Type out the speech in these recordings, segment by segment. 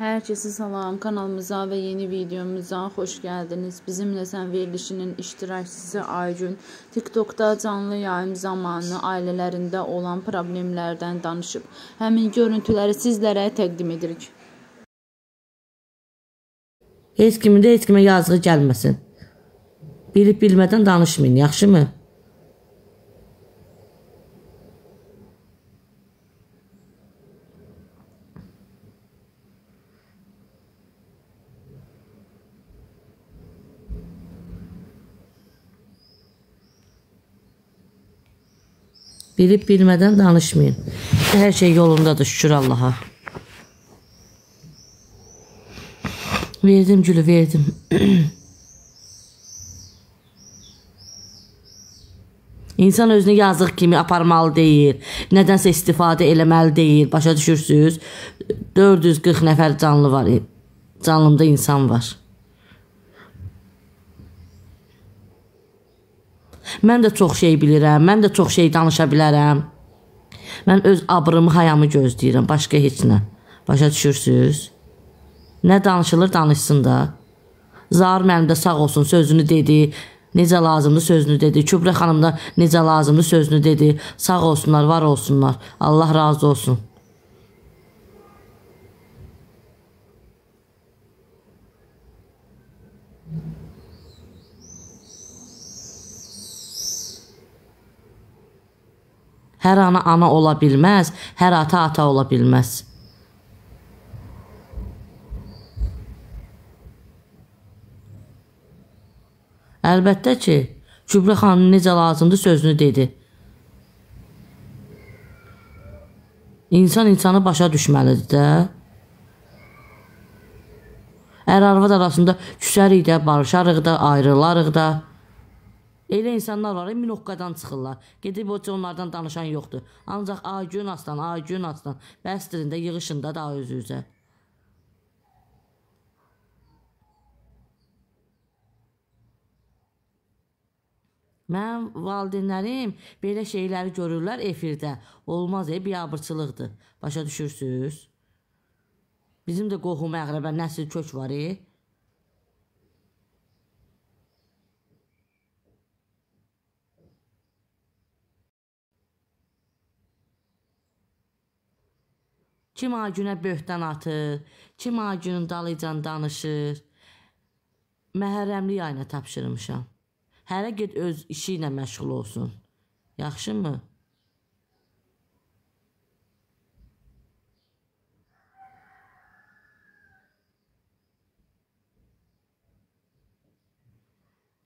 Herkese salam, kanalımıza ve yeni videomuza hoş geldiniz. Bizimle Sen verilişinin iştirakçısı Aygün TikTok'ta canlı yayım zamanı ailelerinde olan problemlerden danışıb. Həmin görüntüləri sizlere təqdim edirik. Heç kimin də heç kimə yazığı gəlməsin. Bilib bilmədən danışmayın, yaxşı mı? Bilib bilmədən danışmayın. Hər şey yolundadır, şükür Allaha. Verdim gülü, verdim. İnsan özünü yazıq kimi aparmalı deyil. Nədənsə istifadə eləməli deyil. Başa düşürsünüz? 440 nəfər canlı var. Canlımda insan var. Mən də çox şey bilirəm, mən də çox şey danışa bilərəm. Mən öz abrımı, hayamı gözləyirəm, başqa heç nə. Başa düşürsünüz? Nə danışılır, danışsın da. Zahir müəllim də sağ olsun, sözünü dedi. Necə lazımdır sözünü dedi. Kübra xanım da necə lazımdır sözünü dedi. Sağ olsunlar, var olsunlar. Allah razı olsun. Hər ana ana ola bilməz, hər ata ata ola bilməz. Əlbəttə ki, Kübra xanım necə lazımdır sözünü dedi. İnsan insanı başa düşməlidir də. Ər-arvad arasında küsərik də, barışarıq da, ayrılarıq da. Elə insanlar var, minoqqadan çıxırlar. Gedib o onlardan danışan yoxdur. Ancaq Aygün Aslan, Aygün Aslan. Bəsdirin də, yığışın da daha özünüzə. Mənim valideynlərim belə şeyləri görürlər efirdə. Olmaz, biabırçılıqdır. Başa düşürsünüz? Bizim də qohum, əqrəbə, nəsil kök var. Kim Aygünə böhtan atır, kim Aygünün dalıcan danışır. Məhərrəmlik ayına tapşırmışam. Hərə get öz işi ilə məşğul olsun. Yaxşı mı?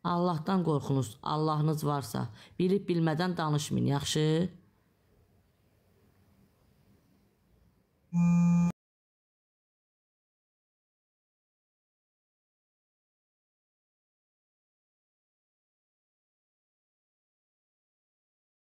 Allahdan qorxunuz, Allahınız varsa, bilib bilmədən danışmayın, yaxşı?